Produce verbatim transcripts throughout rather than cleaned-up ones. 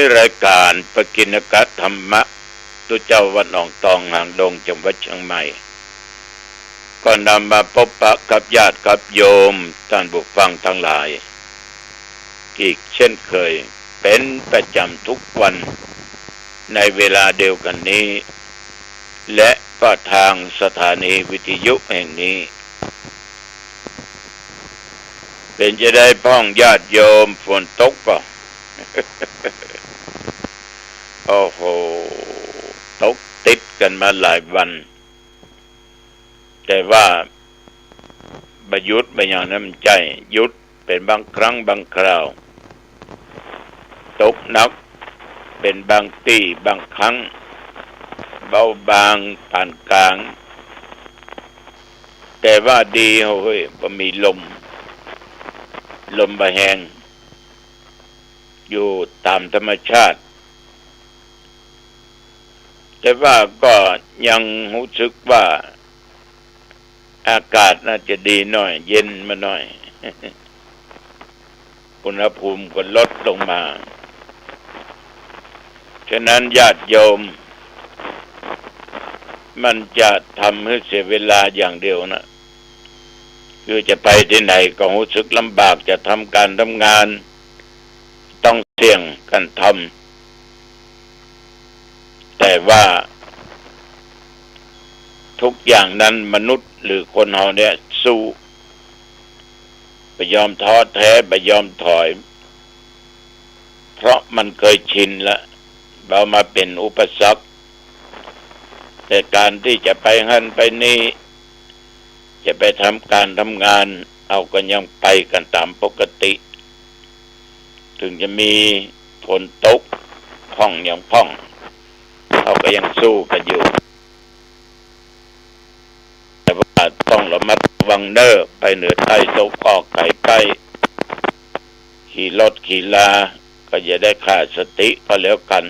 นี่รายก๋านปกิณกธรรมะ ตุ๊เจ้าวัดหนองตองหางดงจังหวัดเชียงใหม่ ก็นำมาปะปะกับญาติกับโยมต้านผู้ฟังตังหลาย อีกเช่นเคย เป๋นประจ๋ำทุกวันในเวลาเดียวกั๋นนี้ และก็ตางสถานีวิทยุแห่งนี้ เป๋นจาใดพ่องญาติโยม ฝนตกเปล่า โอ้โห ตกติดกั๋นมาหลายวัน แต่ว่าบ่หยุดบ่หยังนั้นบ่ใจ้ หยุดเป๋นบางครั้งบางคราว ตกหนักเป๋นบางตี้บางครั้ง เบาบางปานก๋าง แต่ว่าดีเฮ้ย บ่มีลม ลมบ่แฮง อยู่ต๋ามธรรมชาติ แต่ว่าก็ยังฮู้สึกว่าอากาศน่าจะดีหน่อย เย็นมาหน่อย อุณหภูมิก็ลดลงมา ฉะนั้นญาติโยม มันจะทำหื้อเสียเวลาอย่างเดียวนะ คือจะไปตี้ไหนก็ฮู้สึกลำบาก จะทำก๋านทำงาน ต้องเสี่ยงกั๋นทำ แต่ว่าทุกอย่างนั้นมนุษย์หรือคนเฮาเนี่ยสู้ บ่ยอมท้อแท้ บ่ยอมถอย เพราะมันเกยชินละ บ่เอามาเป๋นอุปสรรค ในก๋านตี้จะไปหั้นไปนี่ จะไปทำก๋านทำงาน เฮาก็ยังไปกั๋นต๋ามปกติ เถิงจะมีฝนตกพ่องหยังพ่อง เฮาก็ยังสู้กั๋นอยู่ แต่ว่าต้องระมัดระวังเน่อ ไปเหนือใต้ตะวันออกไกลใก้ ขี่รถขี่ลาก็อย่าได้ขาดสติก็แล้วกั๋น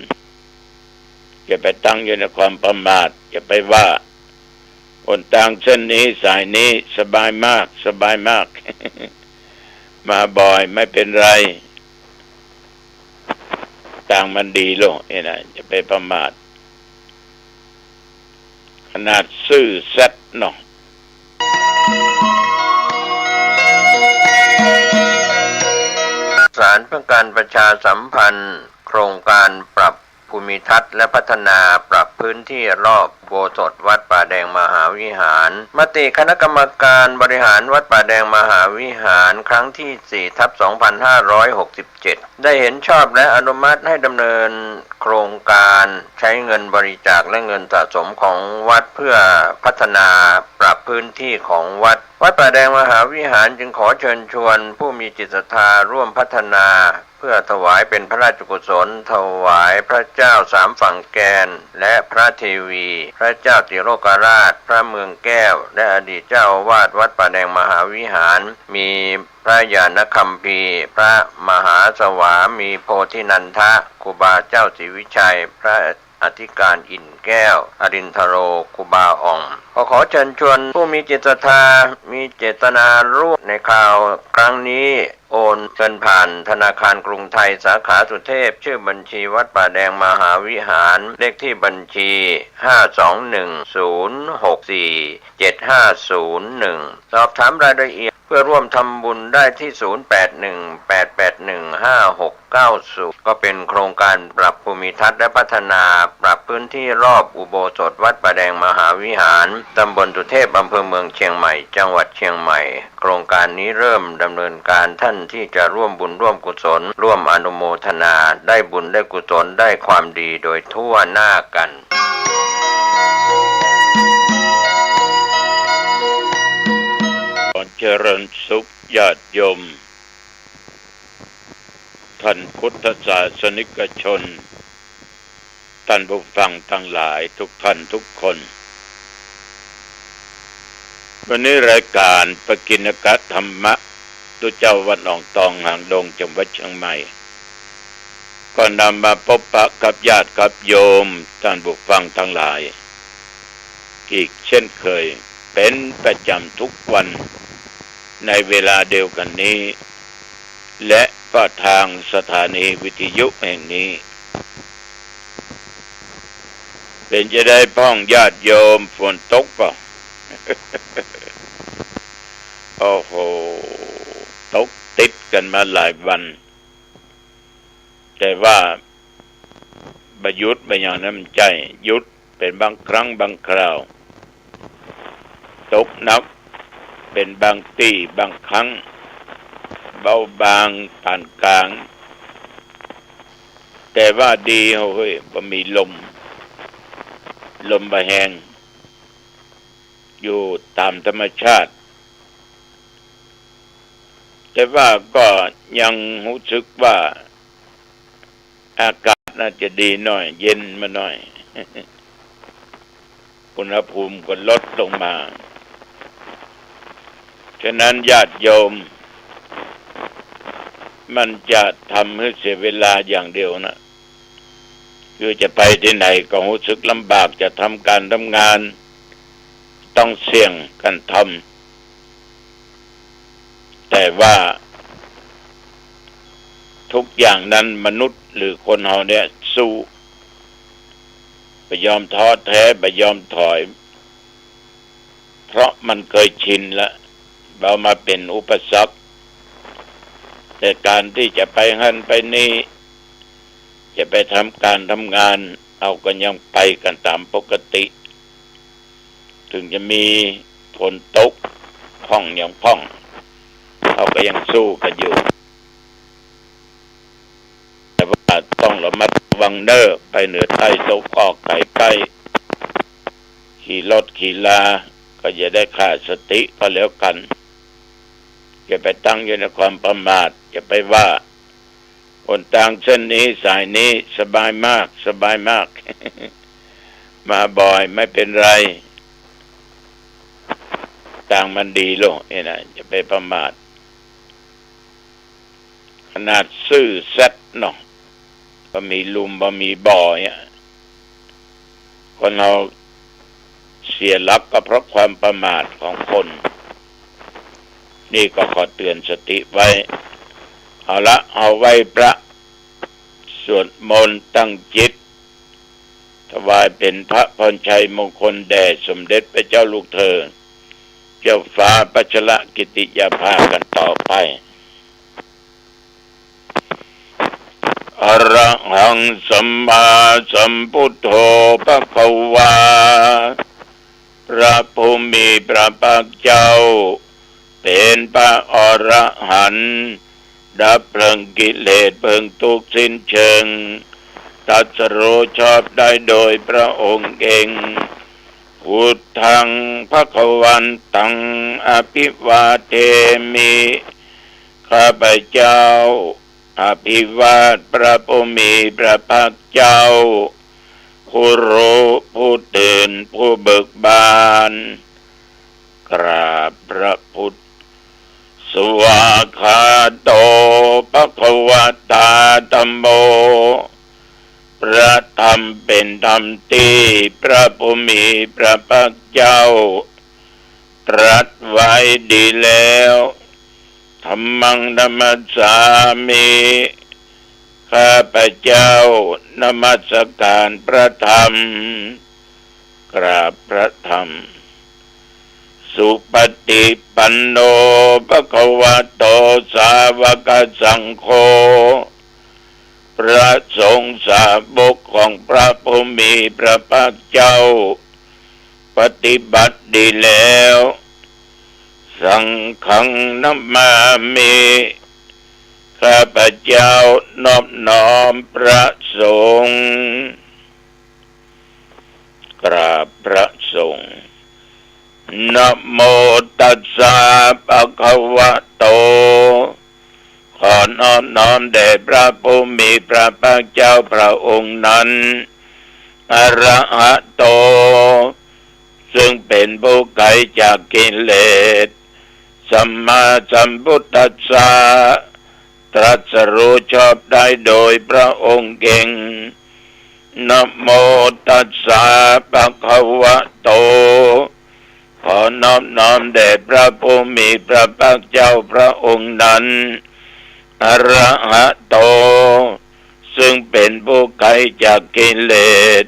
อย่าไปตั้งอยู่ในความประมาท อย่าไปว่า หนตางเส้นนี้สายนี้สบายมาก สบายมาก มาบ่อยไม่เป๋นไร ตางมันดีโลก เอ้ยนะ อย่าไปประมาท ขนาดซื่อสัตย์เนาะ สารเพื่อการประชาสัมพันธ์โครงการปรับภูมิทัศน์และพัฒนาปรับพื้นที่รอบอุโบสถวัดป่าแดงมหาวิหาร มติคณะกรรมการบริหารวัดป่าแดงมหาวิหารครั้งที่สี่ทับสองพันห้าร้อยหกสิบเจ็ด ได้เห็นชอบและอนุมัติให้ดำเนินโครงการใช้เงินบริจาคและเงินสะสมของวัดเพื่อพัฒนาปรับพื้นที่ของวัด วัดป่าแดงมหาวิหารจึงขอเชิญชวนผู้มีจิตศรัทธาร่วมพัฒนา เพื่อถวายเป็นพระราชกุศล ถวายพระเจ้าสามฝั่งแกน และพระเทวี พระเจ้าติโลกราช พระเมืองแก้ว และอดีตเจ้าอาวาสวัดป่าแดงมหาวิหาร มีพระญาณคัมภีร์ พระมหาสวามีโพธินันทะ ครูบาเจ้าศรีวิชัย พระอธิการอินทร์แก้ว อรินทโร ครูบาอ่อง ก็ขอเชิญชวนผู้มีจิตศรัทธา มีเจตนาร่วมในคราวครั้งนี้ โอนเงินผ่านธนาคารกรุงไทยสาขาสุเทพ ชื่อบัญชีวัดป่าแดงมหาวิหาร เลขที่บัญชี ห้าสองหนึ่งศูนย์หกสี่เจ็ดห้าศูนย์หนึ่ง สอบถามรายละเอียดเพื่อร่วมทำบุญได้ที่ ศูนย์แปดหนึ่งแปดแปดหนึ่งห้าหกเก้าศูนย์ ก็เป็นโครงการปรับภูมิทัศน์และพัฒนาปรับพื้นที่รอบอุโบสถวัดป่าแดงมหาวิหาร ตำบลสุเทพ อำเภอเมืองเชียงใหม่ จังหวัดเชียงใหม่ โครงการนี้เริ่มดำเนินการ ท่านที่จะร่วมบุญร่วมกุศล ร่วมอนุโมทนา ได้บุญได้กุศลได้ความดีโดยทั่วหน้ากัน ขอเจริญสุขญาติโยม ท่านพุทธศาสนิกชน ท่านผู้ฟังตังหลายทุกท่านทุกคน วันนี้รายการปกิณกธรรมะ ตุ๊เจ้าวัดหนองตองหางดงจังหวัดเชียงใหม่ ก็นำมาปะปะกับญาติกับโยมท่านผู้ฟังตังหลาย อีกเช่นเคย เป๋นประจ๋ำทุกวันในเวลาเดียวกั๋นนี้ และก็ตางสถานีวิทยุแห่งนี้ เป๋นจาใดพ่องญาติโยม ฝนตกเปล่า โอ้โห ตกติดกั๋นมาหลายวัน แต่ว่าบ่หยุดบ่หยังนะ บ่ใจ้ หยุดเป๋นบางครั้งบางคราว ตกหนักเป๋นบางตี้บางครั้ง เบาบางปานก๋าง แต่ว่าดีเฮ้ย บ่มีลม ลมบ่แฮง อยู่ต๋ามธรรมชาติ แต่ว่าก็ยังฮู้สึกว่า อากาศน่าจะดีหน่อย เย็นมาหน่อย อุณหภูมิก็ลดลงมา ฉะนั้นญาติโยม มันจะทำหื้อเสียเวลาอย่างเดียวนะ คือจะไปตี้ไหนก็ฮู้สึกลำบาก จะทำก๋านทำงาน ต้องเสี่ยงกั๋นทำ แต่ว่าทุกอย่างนั้นมนุษย์หรือคนเฮาเนี่ยสู้ บ่ยอมท้อแท้ บ่ยอมถอย เพราะมันเกยชินละ บ่เอามาเป๋นอุปสรรค แต่ก๋านตี้จะไปหั้นไปนี่ จะไปทำก๋านทำงาน เฮาก็ยังไปกั๋นต๋ามปกติ เถิงจะมีฝนตกพ่องหยังพ่อง เฮาก็ยังสู้กั๋นอยู่ แต่ว่าต้องระมัดระวังเน่อ ไปเหนือใต้ตกออกไก๋ใก้ ขี่รถขี่ลา ก็อย่าได้ขาดสติก็แล้วกั๋น อย่าไปตั้งอยู่ในความประมาท อย่าไปว่า หนตางเส้นนี้สายนี้สบายมาก สบายมาก มาบ่อยไม่เป๋นไร ตางมันดีโลกนี่นะ อย่าไปประมาท ขนาดซื่อสัตย์เนาะ บ่มีหลุมบ่มีบ่อเนี่ย คนเฮาเสียหลักก็เพราะความประมาทของคน นี่ก็ขอเตือนสติไว้ เอาละ เอาไหว้พระ สวดมนต์ตั้งจิต ถวายเป๋นพระพรชัยมงคลแด่สมเด็จพระเจ้าลูกเธอ เจ้าฟ้าพัชรกิติยาภากั๋นต่อไป อะระหังสัมมาสัมพุทโธภะคะวา พระผู้มีพระภาคเจ้า เป๋นพระอรหันต์ ดับเพลิงกิเลสเพลิงทุกข์สิ้นเชิง ตรัสรู้ชอบได้โดยพระองค์เอง พุทธังภะคะวันตัง อะภิวาเทมิ ข้าพเจ้า อภิวาทพระผู้มีพระภาคเจ้า ผู้รู้ผู้ตื่นผู้เบิกบาน กราบพระพุทธ สวากขาโต ภะคะวะตา ธัมโม พระธรรมเป๋นธรรมตี้พระผู้มีพระภาคเจ้า ตรัสไว้ดีแล้ว ธัมมังนะมัสสามิ ข้าพเจ้านมัสการพระธรรม กราบพระธรรม สุปฏิปันโน ภะคะวะโต สาวกสังโฆ พระสงฆ์สาวกของพระผู้มีพระภาคเจ้า ปฏิบัติดีแล้ว สังฆังนะมามิ ข้าพเจ้านอบน้อมพระสงฆ์ กราบพระสงฆ์ นะโมตัสสะ ภะคะวะโต ขอนอบน้อมแด่พระผู้มีพระภาคเจ้าพระองค์นั้น อะระหะโต ซึ่งเป๋นผู้ไกลจากกิเลส สัมมาสัมพุทธัสสะ ตรัสรู้ชอบได้โดยพระองค์เอง นะโมตัสสะ ภะคะวะโต ขอนอบน้อมแด่พระผู้มีพระภาคเจ้าพระองค์นั้น อะระหะโต ซึ่งเป๋นผู้ไกลจากกิเลส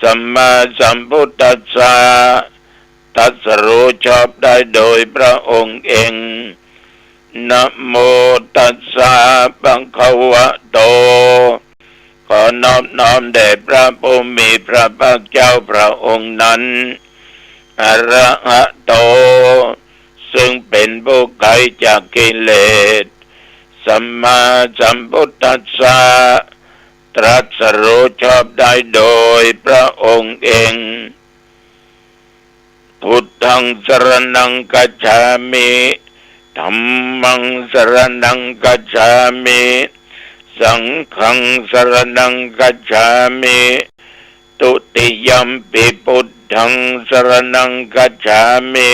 สัมมาสัมพุทธัสสะ ตรัสรู้ชอบได้โดยพระองค์เอง นะโมตัสสะ ภะคะวะโต ขอนอบน้อมแด่พระผู้มีพระภาคเจ้าพระองค์นั้น อะระหะโต ซึ่งเป็นผู้ไกลจากกิเลส สัมมาสัมพุทธัสสะ ตรัสรู้ชอบได้โดยพระองค์เอง พุทธังสรณังคัจฉามิ ธัมมังสรณังคัจฉามิ สังฆังสรณังคัจฉามิ ตุติยัมปิพุทธังสรณังคัจฉามิ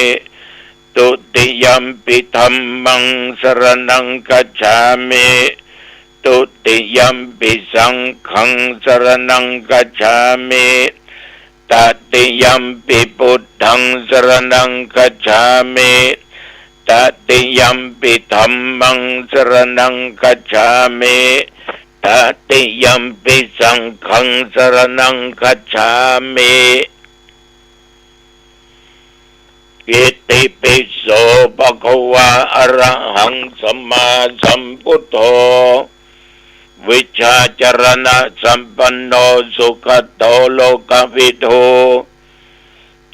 ตุติยัมปิธัมมังสรณังคัจฉามิ ตุติยัมปิสังฆังสรณังคัจฉามิ ตติยัมปิพุทธังสรณังคัจฉามิ ตติยัมปิธัมมังสรณังคัจฉามิ ตติยัมปิสังฆังสรณังคัจฉามิ อิติปิโส ภะคะวา อะระหังสัมมาสัมพุทโธ วิชชาจรณะสัมปันโน สุขะโต โลกะวิทู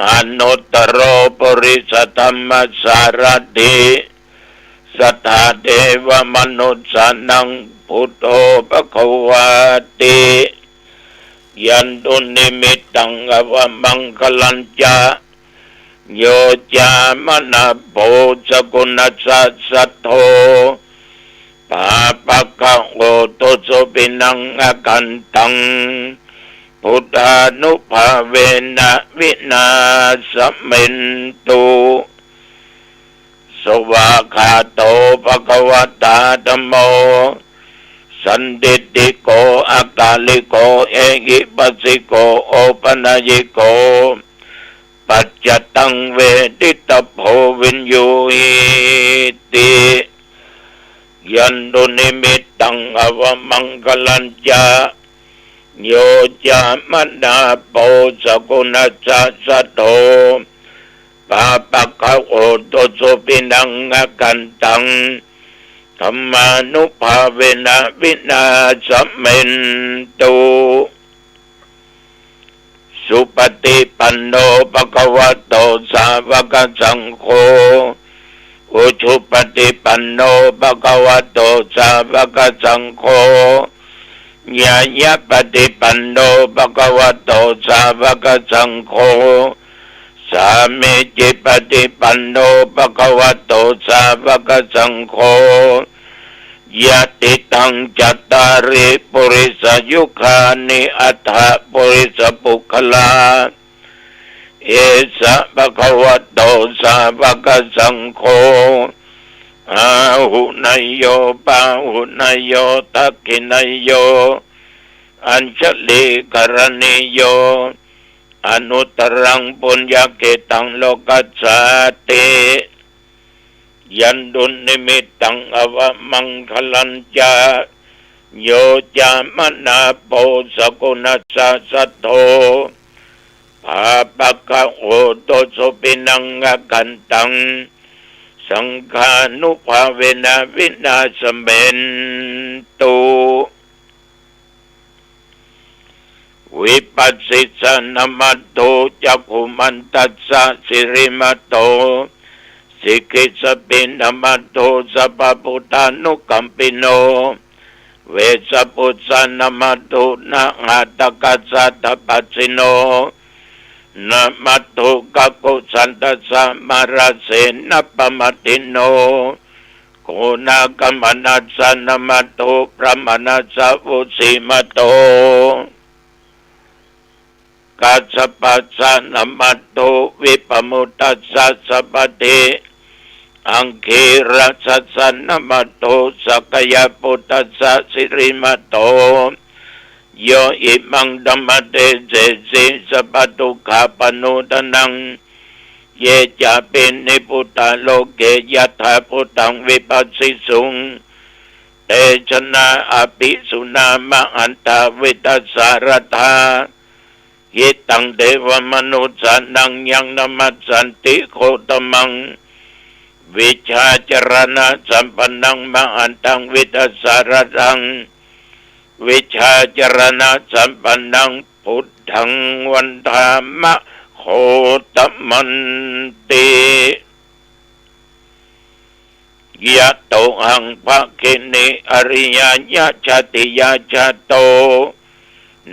อนุตตโร ปุริสธัมมสารถิ สัตถาเทวมนุสสานัง พุทโธ ภะคะวาติ ยันตุนิมิตตัง อวะมังคะลัญจะ โย จามะนาโป สะกุณัสสะ สัทโธ ปาปะกะโหตุ สุปิณัง อกันตัง พุทธานุภาเวนะ วินาสะเมนตุ สวากขาโต ภะคะวะตา ธัมโม สันทิฏฐิโก อะกาลิโก เอหิปัสสิโก โอปะนัยยิโก ปัจจตัง เวทิตะโพ วิญญูหิติ ยันตุนิมิตตัง อวะมังคะลัญจะ โย จามะนาโป สะกุณัสสะ สัทโธ ปาปะกะโหตุ สุปิณัง อกันตัง ธัมมานุภาเวนะ วินาสะเมนตุ สุปะติปันโน ภะคะวะโต สาวะกะสังโฆ อุชุปะติปันโน ภะคะวะโต สาวะกะสังโฆ ญาญะปะติปันโน ภะคะวะโต สาวะกะสังโฆ สามีจิปะติปันโน ภะคะวะโต สาวะกะสังโฆ ยะติตัง จัตตาริ ปุริสะยุคานิ อัตถะ ปุริสะปุคคลา เอสะ ภะคะวะโต สาวะกะสังโฆ อาหุเนยโย ปาหุเนยโย ทักขิเนยโย อัญชลีกะรณีโย อนุตตรัง ปุญญะเขตตัง โลกัสสาติ ยันตุนิมิตตัง อวะมังคะลัญจะ โย จามะนาโป สะกุณัสสะ สัทโธ ปาปะกะโหตุ สุปิณัง อกันตัง สังฆานุภาเวนะ วินาสะเมนตุ วิปัสสิสะนะมัตถุ จักขุมันตัสสะ สิริมัตโต สิกขิสะปินะมัตถุ สัพพะพุทธานุกัมปิโน เวสสะปุสสะนะมัตถุ นะหะตะกัสสะ ทัพพัสสิโน นะมัตถุ กักขุสันตัสสะ มาราเสนะปะมัตถิโน โกนะกะมะนัสสะนะมัตถุ พะมะนัสสะ วุสสีมะโต กัสสะปัสสะนะมัตถุ วิปะมุตตัสสะ สัพพะทิ อังคีรัสสะนะมัตถุ สักกายะปุตตัสสะ สิริมัตโต โย อิมังธัมมะเดเสสิ สัพพะทุกขาปะโนทะนัง เย จาปิ นิพพุตา โลเก ยัตถาภูตัง วิภัสสิสุง เตชะนะอะภิสุนามะหันตา วิตถาสารัตถา กิตตังเทวมนุสสานัง ยังนมัสสันติโคตมัง วิชชาจรณะสัมปันนัง มหันตังวิทยาสาระตัง วิชชาจรณะสัมปันนัง พุทธังวันทามะโคตมันติ ยะโตหังภะคินิ อริยายะชาติยาจาโต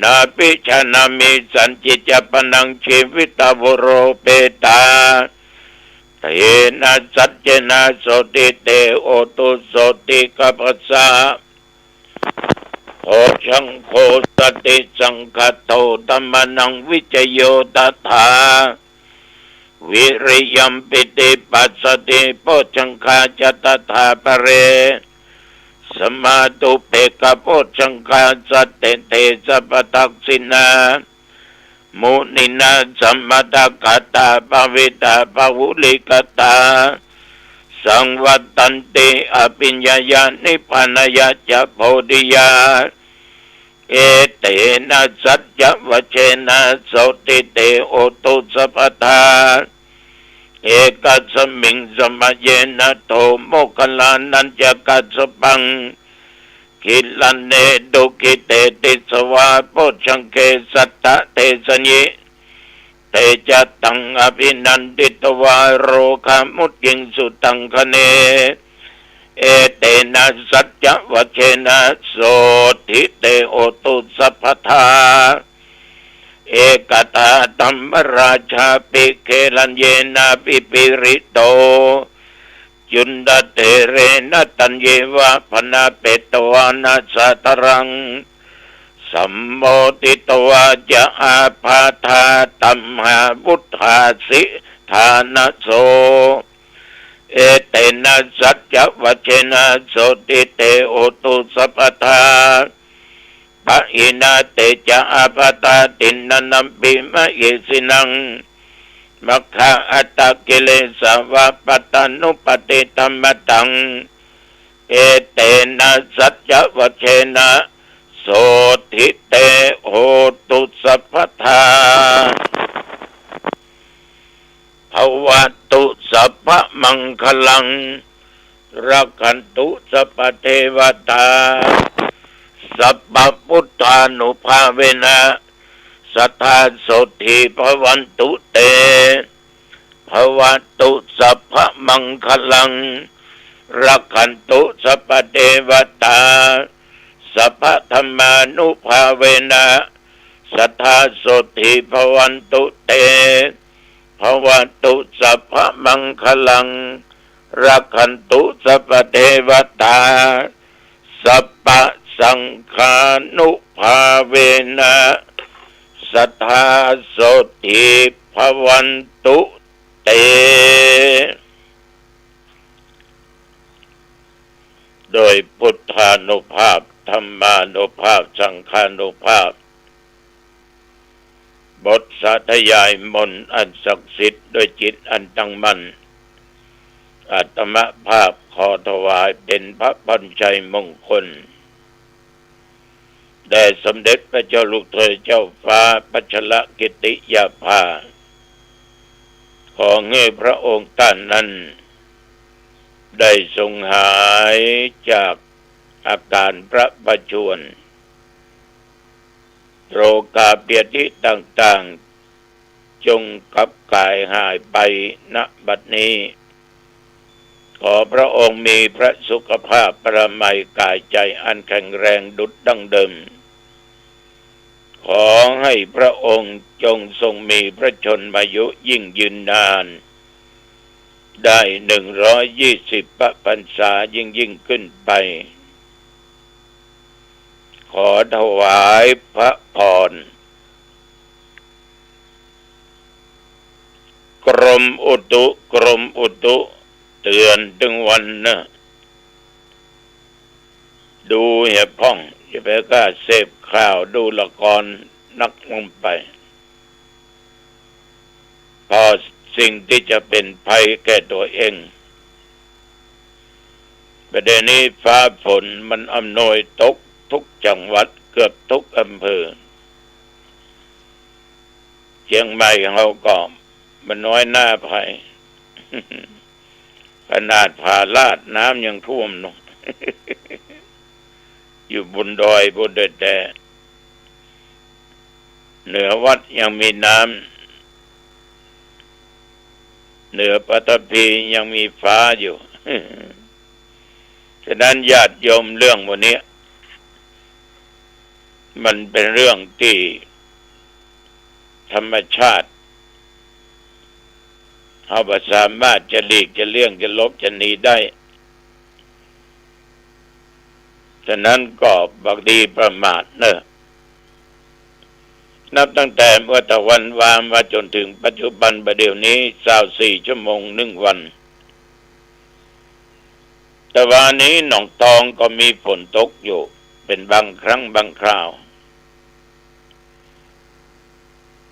นาภิจานามิสัญญิจจะปะนัง จีวิตาวุโรเปตา เตนะสัจเจนะ โสติเต โหตุ โสติ กัปปะสะ โพชฌังโค สติสังคาโต ธัมมานัง วิจโย ตถา วิริยัม ปีติ ปัสสะติ โพชฌังคา จะ ตถา ปะเร สมา อุเปกขา โพชฌังคา สันติ เต สัพพะทักขิณา มุนินา สมะทาคาตา ภาวิตา บาหุลีกาตา สังวัตตันติ อภิญญายา นิพพานายาจะ โพธิยา เอเตนะสัจจะวะเชนะ โสติเต โหตุ สัพพะทา เอกัสสมิง สมะเยนะ โท โมคคัลลานัญจะ กัสสปัง กิลาเน ทุกขิเต ติสสะวา โพชฌังเก สัตตะ เตสะยิ เตจะตัง อภินันทิตวา โรคามุจจิง สุตังคะเน เอเตนะสัจจะวะเชนะ โสติเต โหตุ สัพพะทา เอกทา ธัมมราชาปิ เกลัญเยนะ ปิปะริโต จุณฑะเถเรนะ ตัญเยวะ ภณาเปตวานะ สาธารัง สัมโมทิตวาจะ อาปาทา ตัมหาวุฏฐาสิ ฐานะโส เอเตนะสัจจะวะเชนะ โสติเต โหตุ สัพพะทา ปะหินา เตจะ อาปาทา ทินนานัมปิ มะเหสินัง มัคคาอัตตะ กิเลสาวะ ปัตตานุปัตติ ธัมมะตัง เอเตนะสัจจะวะเชนะ โสติเต โหตุ สัพพะทา ภะวะตุ สัพพะมังคะลัง รักขันตุ สัพพะเทวะตา สัพพะพุทธานุภาเวนะ สัทธา โสติ ภะวันตุ เต ภะวะตุ สัพพะมังคะลัง รักขันตุ สัพพะเทวะตา สัพพะธัมมานุภาเวนะ สัทธา โสติ ภะวันตุ เต ภะวะตุ สัพพะมังคะลัง รักขันตุ สัพพะเทวะตา สัพพะสังฆานุภาเวนะ สัทธา โสติ ภะวันตุ เต โดยพุทธานุภาพ ธัมมานุภาพ สังฆานุภาพ บทสาธยายมนต์อันศักดิ์สิทธิ์ด้วยจิตอันตั้งมั่น อาตมาภาพขอถวายเป็นพระพรชัยมงคล แด่สมเด็จพระเจ้าลูกเธอเจ้าฟ้าพัชรกิติยาภา ขอให้พระองค์ท่านนั้น ได้ทรงหายจากอาการพระประชวร โรคาพยาธิต่างๆ จงกลับกายหายไป ณ บัดนี้ ขอพระองค์มีพระสุขภาพพลามัยกายใจอันแข็งแรงดุจดั้งเดิม ขอให้พระองค์จงทรงมีพระชนมายุยิ่งยืนนาน ได้หนึ่งร้อยยี่สิบพระพรรษายิ่งๆ ขึ้นไป ขอถวายพระพร กรมอุตุ กรมอุตุ เตือนตึงวันนะ ดูเหียพ่อง อย่าไปกล้าเสพข่าว ดูละครนักลงไป เพราะสิ่งที่จะเป็นภัยแก่ตัวเอง ประเดี๋ยวนี้ฟ้าฝนมันอำนวยตกทุกจังหวัด เกือบทุกอำเภอ จียงใหม่เฮาก็บ่น้อยหน้าใผ ขนาดผาลาดน้ำยังท่วมเนาะ อยู่บนดอยพุ้นแต๊ๆ เหนือวัดยังมีน้ำ เหนือปฐพียังมีฟ้าอยู่ ฉะนั้นญาติโยม เรื่องหมู่นี้ มันเป๋นเรื่องตี้ธรรมชาติ เฮาบ่สามารถจะหลีกจะเลี่ยงจะหลบจะหนีได้ ฉะนั้นก็บ่ดีประมาทเน่อ นับตั้งแต่เมื่อตะวันวามาจ๋นเถิงปัจจุบันบ่าเดี่ยวนี้ ซาวสี่ชั่วโมงหนึ่งวัน แต่วานี้หนองตองก็มีฝนตกอยู่เป๋นบางครั้งบางคราว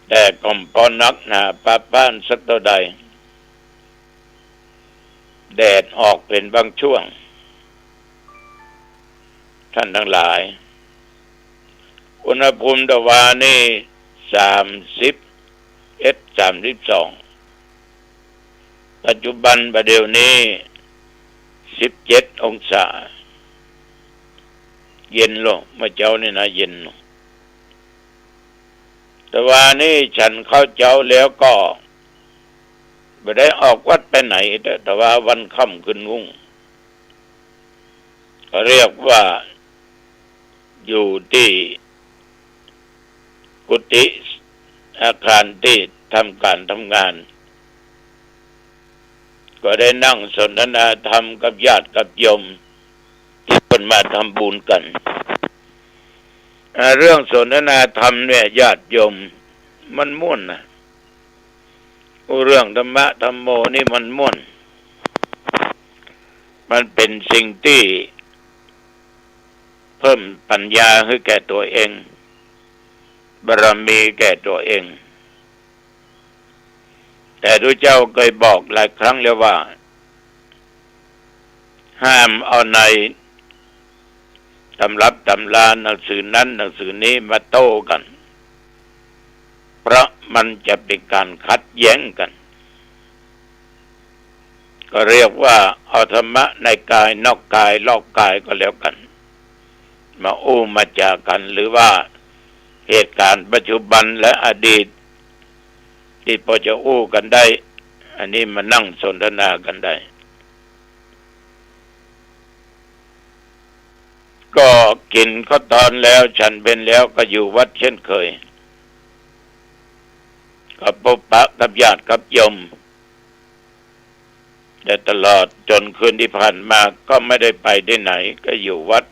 แต่ก็บ่หนักหนาปะป๊านสักเต้าใด แดดออกเป๋นบางช่วง ท่านตังหลาย อุณหภูมิตะวานี้ สามสิบเอ็ด สามสิบสอง ปัจจุบันบ่าเดี่ยวนี้ สิบเจ็ดองศา เย็นลง เมื่อเจ๊านี่นะ เย็นลง ตะวานี้ฉันข้าวเจ๊าแล้วก็บ่ได้ออกวัดไปไหน แต่ แต่ว่าวันค่ำคืนฮุ่ง ก็เรียกว่าอยู่ตี้กุฏิอาคารตี้ทำก๋านทำงาน ก็ได้นั่งสนทนาธรรมกับญาติกับโยมตี้เปิ้นมาทำบุญกั๋น อ่า เรื่องสนทนาธรรมเนี่ย ญาติโยม มันม่วนนะ อู้เรื่องธรรมะธัมโมนี่มันม่วน มันเป๋นสิ่งตี้เพิ่มปัญญาหื้อแก่ตั๋วเอง บารมีแก่ตั๋วเอง แต่พระเจ้าเกยบอกหลายครั้งแล้วว่า ห้ามเอาในตำรับตำราหนังสือนั้นหนังสือนี้มาโต้กั๋น เพราะมันจะเป๋นก๋านขัดแย้งกั๋น ก็เรียกว่าเอาธรรมะในกายนอกกายรอบกายก็แล้วกั๋น มาอู้มาจ๋ากั๋น หรือว่าเหตุก๋ารณ์ปัจจุบันและอดีต ตี้พอจะอู้กั๋นได้ อันนี้มานั่งสนทนากั๋นได้ ก็กิ๋นข้าวตอนแล้ว ฉันเพลแล้ว ก็อยู่วัดเช่นเคย ก็ปบปะกับญาติกับโยม แต่ตลอดจ๋นคืนตี้ผ่านมาก็ไม่ได้ไปตี้ไหน ก็อยู่วัด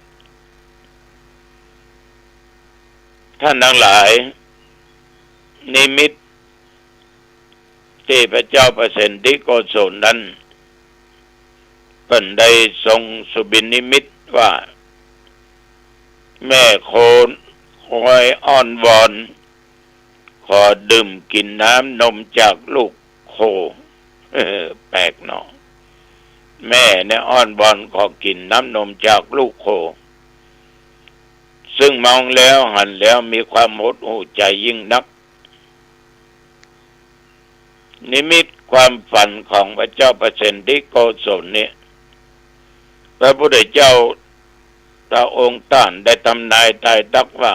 ท่านตังหลาย นิมิตตี้พระเจ้าประเสนทิโกศลนั้น เปิ้นได้ทรงสุบินนิมิตว่า แม่โคคอยอ้อนวอน ขอดื่มกิ๋นน้ำนมจากลูกโค แปลกเนาะ แม่เนี่ยอ้อนวอนขอกิ๋นน้ำนมจากลูกโค ซึ่งมองแล้วหันแล้วมีความหดหู่ใจ๋ยิ่งนัก นิมิตความฝันของพระเจ้าประเสนทิโกศลเนี่ย พระพุทธเจ้าพระองค์ต้านได้ทำนายตายตั๊กว่า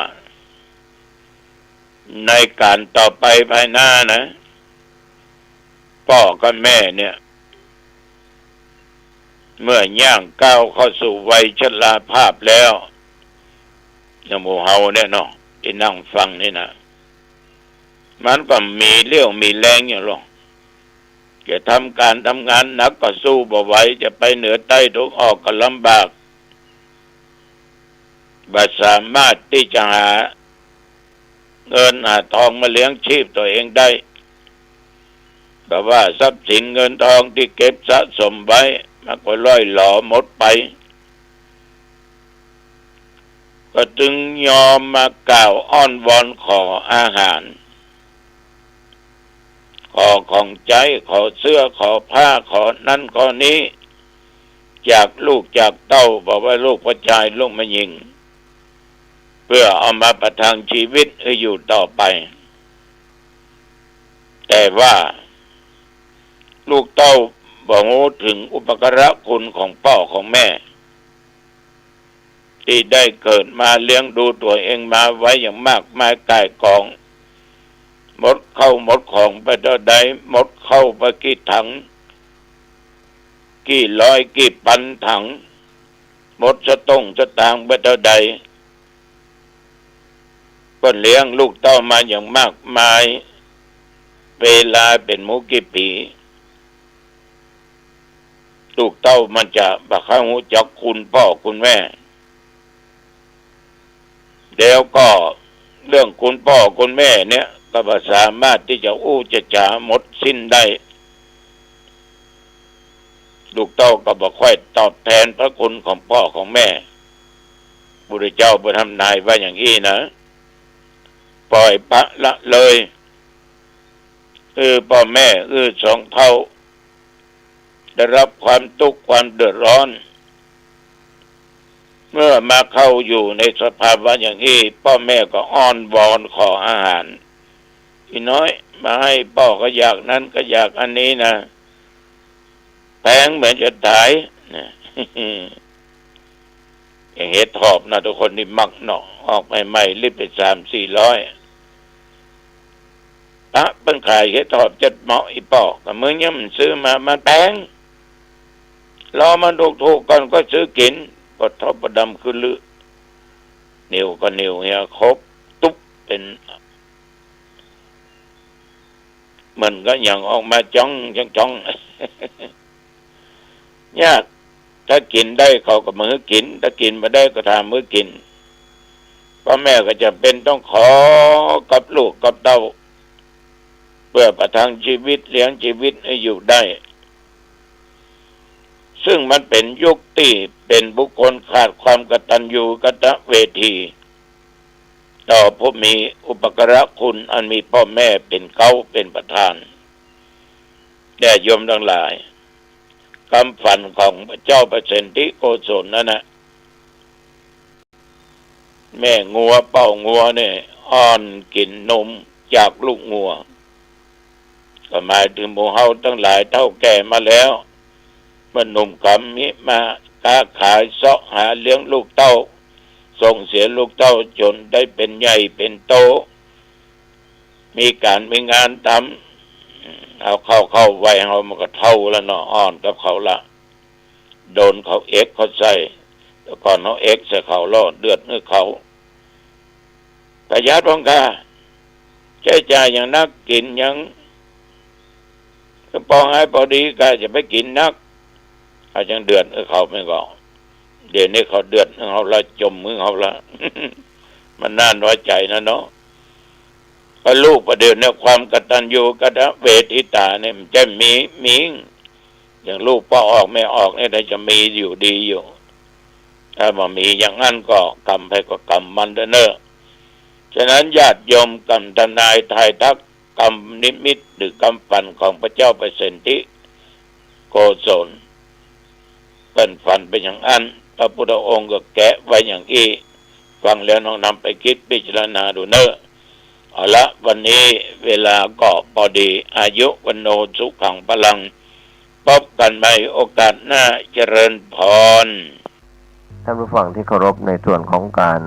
ในก๋านต่อไปภายหน้านะ ป้อกับแม่เนี่ย เมื่อย่างก้าวเข้าสู่วัยชราภาพแล้ว อย่างหมู่เฮาเนี่ยเนาะ ตี้นั่งฟังนี่นะ มันก็มีเรี่ยวมีแฮงอยู่หรอก จะทำก๋านทำงานหนักก็สู้บ่ไหว จะไปเหนือใต้ตะวันออกก็ลำบาก บ่สามารถตี้จะหาเงินหาตองมาเลี้ยงชีพตั๋วเองได้ เพราะว่าทรัพย์สินเงินตองตี้เก็บสะสมไว้ มันก็ร่อยหรอหมดไป ก็จึงยอมมากล่าวอ้อนวอนขออาหาร ขอของใจ๊ ขอเสื้อ ขอผ้า ขอนั้นขอนี้ จากลูกจากเต้า บ่ว่าลูกผู้จายลูกแม่ญิง เพื่อเอามาประทังชีวิตหื้ออยู่ต่อไป แต่ว่าลูกเต้าบ่ฮู้เถิงอุปการะคุณของป้อของแม่ ตี้ได้เกิดมาเลี้ยงดูตั๋วเองมาไว้อย่างมากมายก่ายกอง หมดข้าวหมดของไปเต้าใด หมดข้าวไปกี่ถัง กี่ร้อยกี่ปันถัง หมดสตุ้งสตางค์ไปเต้าใด เปิ้นเลี้ยงลูกเต้ามาอย่างมากมาย เวลาเป๋นหมู่กี่ปี๋ ลูกเต้ามันจะบ่ค่อยฮู้จักคุณป้อคุณแม่ แล้วก็เรื่องคุณป้อคุณแม่เนี่ย ก็บ่สามารถตี้จะอู้จะจ๋าหมดสิ้นได้ ลูกเต้าก็บ่ค่อยตอบแตนพระคุณของป้อของแม่ พุทธเจ้าเปิ้นทำนายว่าอย่างอี้นะ ปล่อยปละเลย เออ ป้อแม่ เออ สองเฒ่า ได้รับความตุ๊กข์ความเดือดร้อน เมื่อมาเข้าอยู่ในสภาวะอย่างอี้ ป้อแม่ก็อ้อนวอนขออาหาร "อี่น้อย มาหื้อป้อ ก็อยากนั้นก็อยากอันนี้นะ แปงเหมือนจะต๋าย" นะ อย่างเห็ดถอบนะ ตุ๊กคนนี่มักเนาะ ออกใหม่ๆ ลิตรไปสามสี่ร้อย ปะเปิ้นขายเห็ดถอบจัดเหมาะ "อี่ป้อ ก็มึงยังบ่ซื้อมา มันแปง รอมันถูกๆ ก่อนก็ซื้อกิ๋น" ปะเฒ่าปะดำคือลือ เหนียวก็เหนียวเหีย ครบตุ๊บเป๋น มันก็ยังออกมาจ้องจ้องจ้อง ยาก ถ้ากิ๋นได้เขาก็บ่หื้อกิ๋น ถ้ากิ๋นบ่ได้ก็ห้ามหื้อกิ๋น ป้อแม่ก็จ๋ำเป๋นต้องขอกับลูกกับเต้า เปื้อประทังจีวิต เลี้ยงจีวิตหื้ออยู่ได้ ซึ่งมันเป๋นยุคตี้เป๋นบุคคลขาดความกตัญญูกตเวที ต่อผู้มีอุปการะคุณอันมีป้อแม่เป๋นเก๊าเป๋นประธาน ญาติโยมตังหลาย กำฝันของพระเจ้าประสิทธิโกศลนั้นนะ แม่งัวป้องัวเนี่ย อ้อนกิ๋นนมจากลูกงัว ก็หมายเถิงหมู่เฮาตังหลายเฒ่าแก่มาแล้ว เมื่อหนุ่มกำมิมา ก๊าขายเซาะหาเลี้ยงลูกเต้า ส่งเสียลูกเต้าจ๋นได้เป๋นใหญ่เป๋นโต มีก๋านมีงานทำ เอาเข้าเข้าวัยเฮามันก็เฒ่าแล้วเนาะ อ้อนกับเขาละ โดนเขาเอ็กเขาใส่ แต่ก่อนเฮาเอ็กใส่เขาแล้วเดือดหื้อเขา ประหยัดพ่องข้า ใจ๊จ่ายอย่างนัก กิ๋นอย่างพอหายพอดี ก็จะไปกิ๋นนัก เอาจังเดือดหื้อเขาแม่นก่อ เดี๋ยวนี้เขาเดือดหื้อเฮาละ จ๋มหื้อเฮาละ มันน่าน้อยใจ๋นะเนาะ ก็ลูกประเดี๋ยวนี้ความกตัญญูกตเวทิตาเนี่ยมันจะมี มี อย่างลูกป้อออกแม่ออกเนี่ย ถ้าจะมีอยู่ดีอยู่ ถ้าบ่มีอย่างนั้นก็กรรมใผก็กรรมมันเต๊อะเน่อ ฉะนั้นญาติโยมกำทำนายทายทัก กำนิมิตหรือกำฝันของพระเจ้าประสิทธิโกศล เปิ้นฝันเป๋นอย่างอั้น พระพุทธองค์ก็แกะไว้อย่างอี้ ฟังแล้วน้อมนำไปคิดพิจารณาดูเน่อ เอาละ วันนี้เวลาก็พอดี อายุ วัณโณ สุขัง พลัง พบกันใหม่โอกาสหน้า เจริญพร ท่านผู้ฟังที่เคารพ ในส่วนของการ